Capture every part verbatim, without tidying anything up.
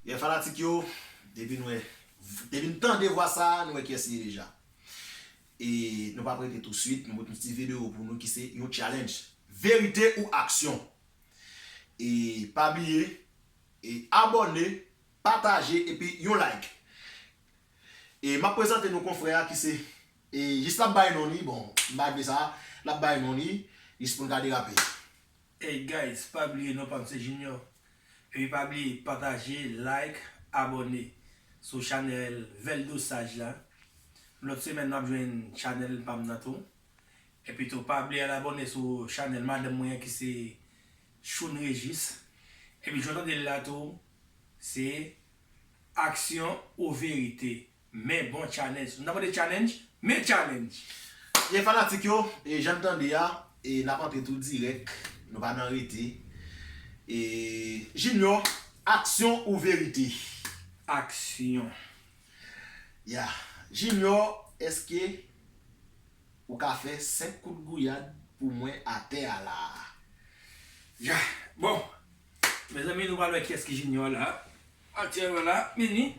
Yeah, fanatik yo, depi n wè, depi n tande vwa sa a, nou wè kiyès li ye deja. E nou p ap rete touswit, nou pote yon ti videyo pou nou ki se yon challenge. Verite ou aksyon? E pa bliye, e abòne, pataje, epi yon like. E m ap prezante nou konfrè a ki se, e jis l ap bay non li, bon, m pa vle sa, l ap bay non li, jis pou n ka derape. Hey guys, pa bliye non pa m se Junior. Epi pa bliye pataje, like, abòne sou chanèl Veldo Saj la. Lòt semèn n ap jwenn chanèl pa m nan tou. Epi tou pa bliye al abòne sou chanèl madanm mwen an ki se Choun Régis. Epi jan w tande l la tou, se aksyon ou verite. Men bon challenge. Nou ta mande challenge, men challenge. Byen fanatik yo, e jan n tande a, e n ap antre tou dirèk, nou pa nan rete. E Junior, aksyon ou verite? Aksyon. Ya. Junior, èske ou ka fè senk kout gouyad pou mwen atè a la a? Ya. Bon. Mezanmi, nou pral wè kiyès ki Junior la. Aktyèlman la, men li.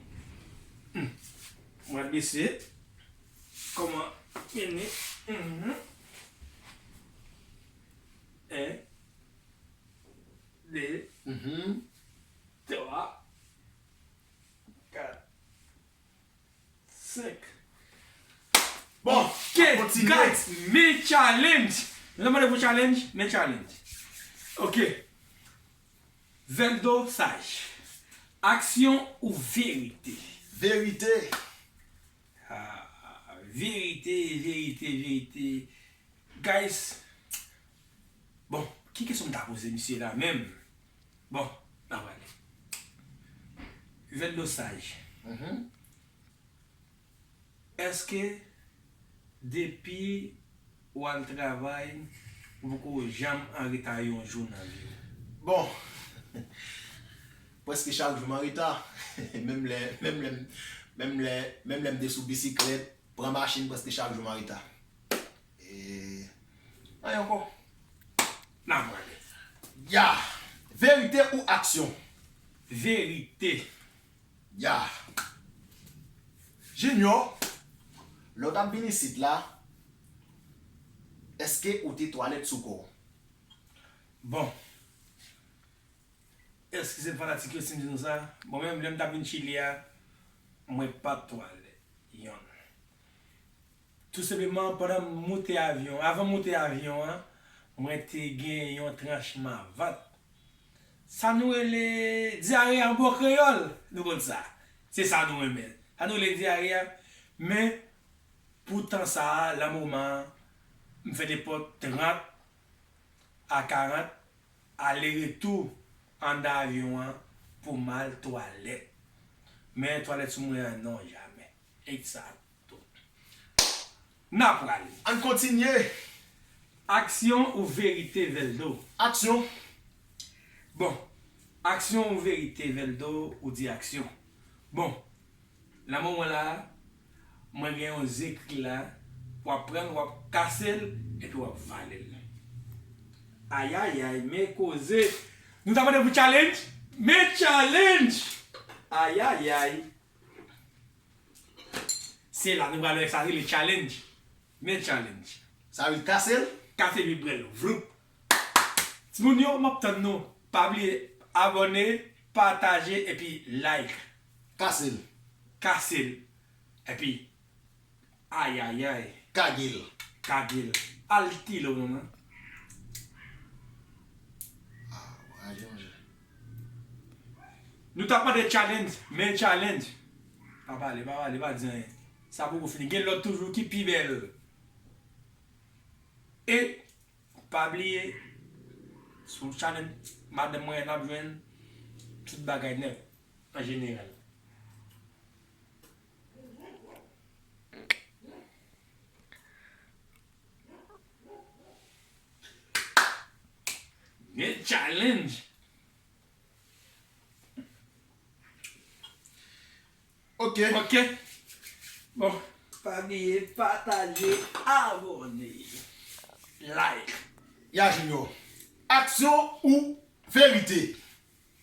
Hmm. Mwen bese. Kòman? Men li. Mhm. En. De. Mhm. Twa. Kat. Senk. Bon, ok, guys, men challenge. Nou ta mande pou challenge, men challenge. Ok. Veldo Saj. Aksyon ou verite? Verite. Ah, verite, verite, verite. Guys, bon, ki kesyon m ta poze misye la menm? Bon, n a prale. Veldo Saj. Mhm. Èske depi w al travay, ou poko janm anreta yon jou nan vi w? Bon, prèske chak jou m anreta. Menm lè, menm lè, menm lè, menm lè m te sou bisiklèt, pran machin, prèske chak jou m anreta. E anyen ankò. N a prale. Ya! Verite ou aksyon? Verite. Ya. Junior, lè w t ap vin isit la, èske ou te twalèt sou kò w? Bon. Eskize m fanatik yo si m di nou sa. Bon, menm lè m t ap vin Chili a, mwen pa t twalèt. Yonn. Tou senpleman, pandan m moute avyon, avan m moute avyon an, mwen te gen yon tranchman vant. Sa nou rele dyare an bon kreyòl, nou konn sa. Se sa nou renmen. Sa nou rele dyare a. Men, pou tan sa a, lan moman an, m fè nenpòt trant a karant ale retou anndan avyon an pou m al twalèt. Men twalèt sou mwen an, non, jamè. Egzakto. N a prale. Ann kontinye. Aksyon ou verite, Veldo? Aksyon. Bon, aksyon ou verite, Veldo, ou di aksyon. Bon, nan moman la, mwen gen yon zekri la, w ap pran l, w ap kase l, epi w ap vale l. Ayayay, men koze. Nou ta mande pou challenge? Men challenge! Ayayay. Se la nou pral wè sa rele challenge. Men challenge. Sa vle kase l? Kase epi pran l. Vloup. Timoun yo, m ap tann nou. Pa bliye abòne, pataje epi like. Kase l. Kase l. Epi, ayayay. Kage l. Kage l. Al tile w non, non. Ah, bon, raje manje. Nou t ap mande challenge, men challenge. Pa pale, pa pale, pa di anyen. Sa poko fini. Gen lòt toujou ki pi bèl. E pa bliye, sou chanèl madanm mwen n ap jwenn tout bagay nèt an jeneral. Men challenge. Ok. Ok. Bon, pa bliye pataje, abòne, like. Ya Junior. Aksyon ou verite?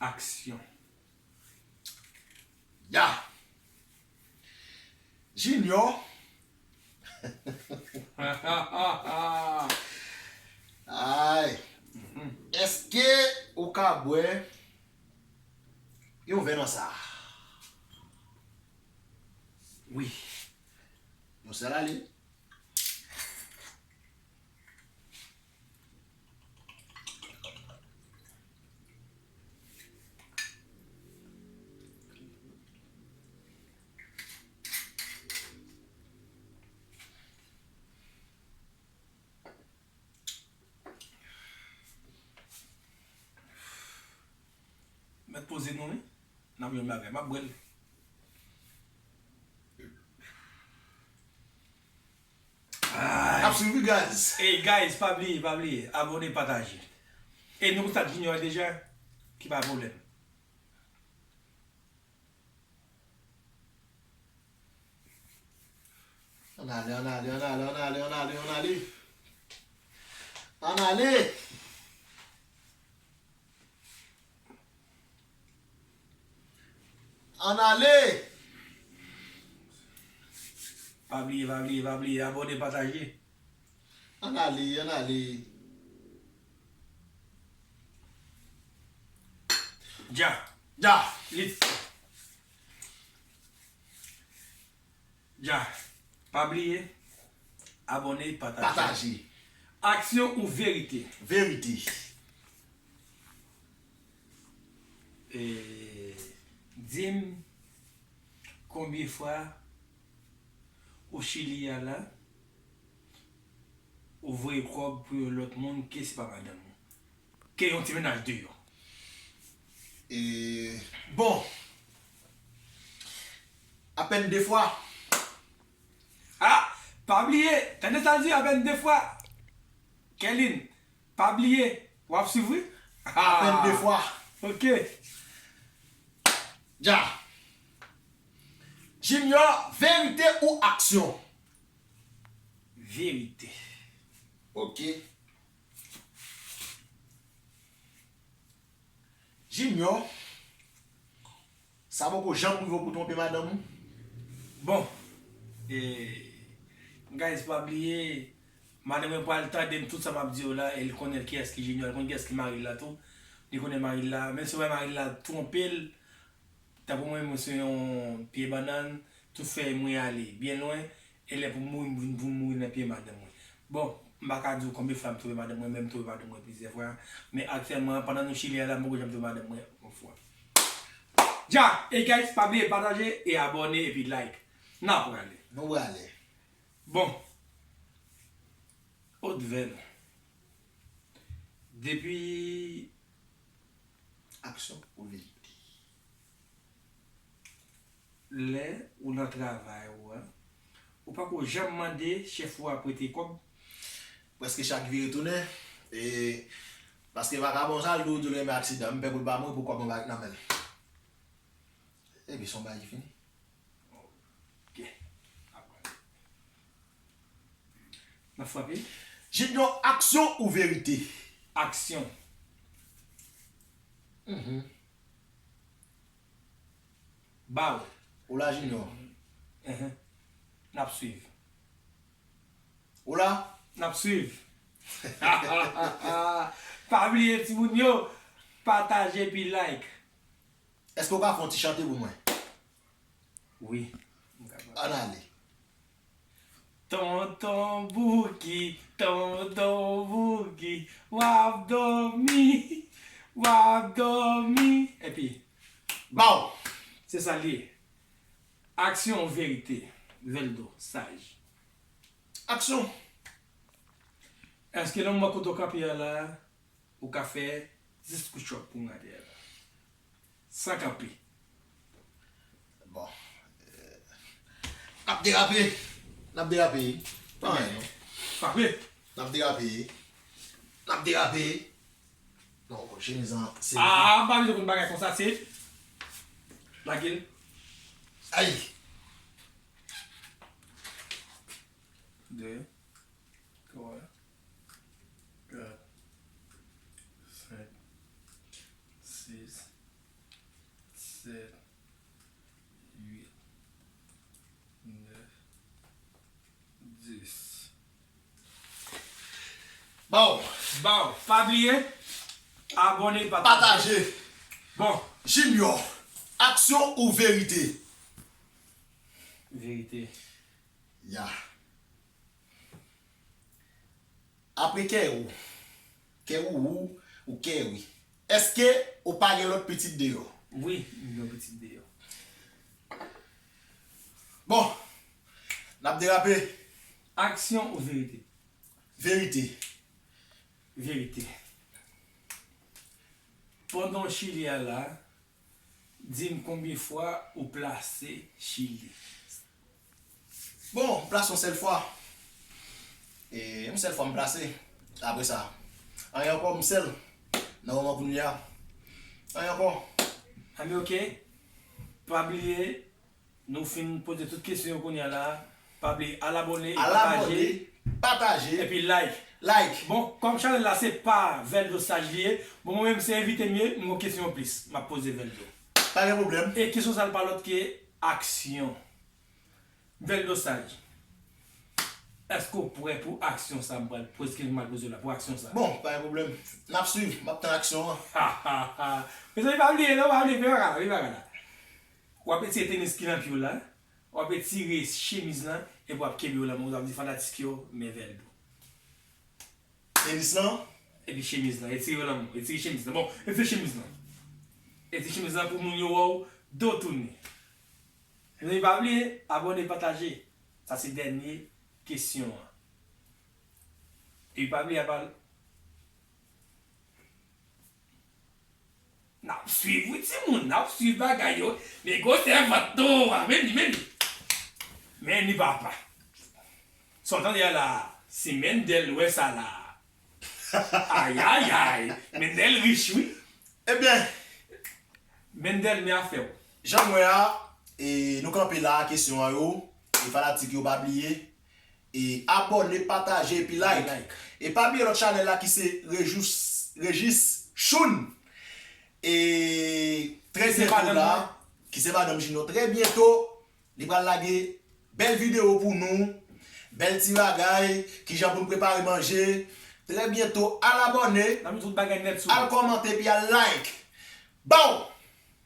Aksyon. Ya. Junior. Ay. Èske ou ka bwè yon vè nan sa? Wi. Yon sèl ale. Mèt poze nou, wi. N ap yon bagay. M ap bwè l. Ay. N ap swiv, wi, guys. Hey, guys, pa bliye, pa bliye. Abòne, pataje. E nou kontak Junior deja, ki pa pwoblèm. Ann ale, ann ale, ann ale, ann ale, ann ale, ann ale. Ann ale. Ann ale. Pa bliye, pa bliye, pa bliye. Abòne, pataje. Ann ale, ann ale. Dja. Dja. Li. Dja. Pa bliye, abòne, pataje. Pataje. Aksyon ou verite? Verite. E, di m, konbyen fwa ou Chili a la, ou voye kòb pou yon lòt moun ke se pa madanm ou? Ke yon ti mennaj deyò. E, bon. Apèn de fwa. Ah, pa bliye, tande sa l di, apèn de fwa. Kèlin, pa bliye, w ap swiv, wi. Apèn de fwa. Ok. Dja. Junior, verite ou aksyon? Verite. Ok. Junior, sa poko janm rive w pou twonpe madanm ou? Bon, e, guys, pa bliye, madanm mwen pral tande m tout sa m ap di yo la, e l konnen kiyès ki Junior, l konn kiyès ki mari l la tou. Li konnen mari l la, menm si w wè mari l la twonpe l, tankou mwen, mwen se yon pye bannann, tout fèy mwen ale byen lwen, e lè pou m mouri, m vin pou m mouri nan pye madanm mwen. Bon, m pa ka di w konbyen fwa m twonpe madanm mwen, men m twonpe madanm mwen plizyè fwa. Men aktyèlman, pandan nou chile a la, m poko janm twonpe madanm mwen yon fwa. Dja! E guys, pa bliye pataje e abòne epi like. N a prale. Nou prale. Bon. Odvèl. Depi Aksyon ou verite? Lè ou nan travay ou a, ou pako janm mande chèf ou a prete kòb? Prèske chak vire tounen, e, paske vakabon sa, l di w, di w l renmen aksidan, m pè pou l pa mouri, pou kòb mwen pa ret nan men l. Epi se yon bagay ki fini. Ok. N ap frape. Junior, aksyon ou verite? Aksyon. Mhm. Ba w. Ou la, Junior? Mhm. N ap swiv. Ou la? N ap swiv. Pa bliye, timoun yo, pataje epi like. Èske w ka fè yon ti chante pou mwen? Wi, m kapab. Ann ale. Tonton Bouki, Tonton Bouki, w ap dòmi, w ap dòmi. Epi, baw! Se sa l ye. Aksyon ou verite? Veldo, saj. Aksyon! Èske nan moman kote w kanpe a la, ou ka fè dis push-up pou m gade a la? San kanpe. Bon. Eh, n ap derape. N ap derape. Pa anyen, non. Frape. N ap derape. N ap derape. Non, chemiz an sere. Ah, m pa bezwen konn bagay konsa, se. Lage l. Ay. De. Twa, kat, senk, sis, sèt, Baw. Baw. Pa bliye abòne, pataje. Pataje. Bon. Junior, aksyon ou verite? Verite. Ya. Apre Kèwou, Kèwou ou, ou Kèwi, èske ou pa gen lòt pitit deyò? Wi, m gen yon pitit deyò. Bon, n ap derape. Aksyon ou verite? Verite. Verite. Pandan w Chili a la, di m konbyen fwa ou plase Chili? Bon, m plase yon sèl fwa. E yon sèl fwa m plase. Apre sa, anyen ankò, m sèl. Nan moman kounye a, anyen ankò. Anben, oke. Pa bliye, nou fin poze tout kesyon yo kounye a la. Pa bliye al abòne, Al abòne, pataje, pataje, epi like. Like. Bon, kòm chanèl la se pa Veldo Saj li ye, bon, mwen menm se envite m ye, m gon kesyon plis m ap poze Veldo. Pa gen pwoblèm. E kesyon sa l pa lòt ke aksyon. Veldo Saj, èske w prè pou aksyon sa m pral, pou kesyon m pral poze w la, pou aksyon sa? Bon, pa gen pwoblèm. N ap swiv, m ap tann aksyon an. Ha, ha, ha. Mezanmi, pa bliye non, pa bliye, vin pa la, vin pa la. W ap etire tenis ki nan pye w la, w ap etire chemiz lan, epi w ap kenbe yo nan men w, w ap di fanatik yo, men Veldo. Tenis lan? Epi chemiz lan, etire yo nan men w, etire chemiz lan. Bon, etire chemiz lan. Etire chemiz lan pou moun yo wè w, do tounen. Mezanmi, pa bliye abòne, pataje. Sa se dènye kesyon an. Epi pa bliye apa. N ap swiv wi timoun, n ap swiv bagay yo. Men gwo sèvant nou a, men li, men li. Men li papa. Sa w tande a la, si Mendel wè sa la. Ayayay, Mendel rich wi. Ebyen, Mendel, men afè w. Jan m wè a, e, nou kanpe la, kesyon an yo. E fanatik yo pa bliye. E abòne, pataje epi like. Like. E pa bliye lòt chanèl la ki se Rejis, Rejis Choun. E trè Ki se byento madanm la, mwen. Ki se madanm Junior, trè byento, li pral lage bèl videyo pou nou. Bèl ti bagay, kijan pou n prepare manje. Trè byento, al abòne, N ap met tout bagay nèt sou al kòmante epi al like. Baw!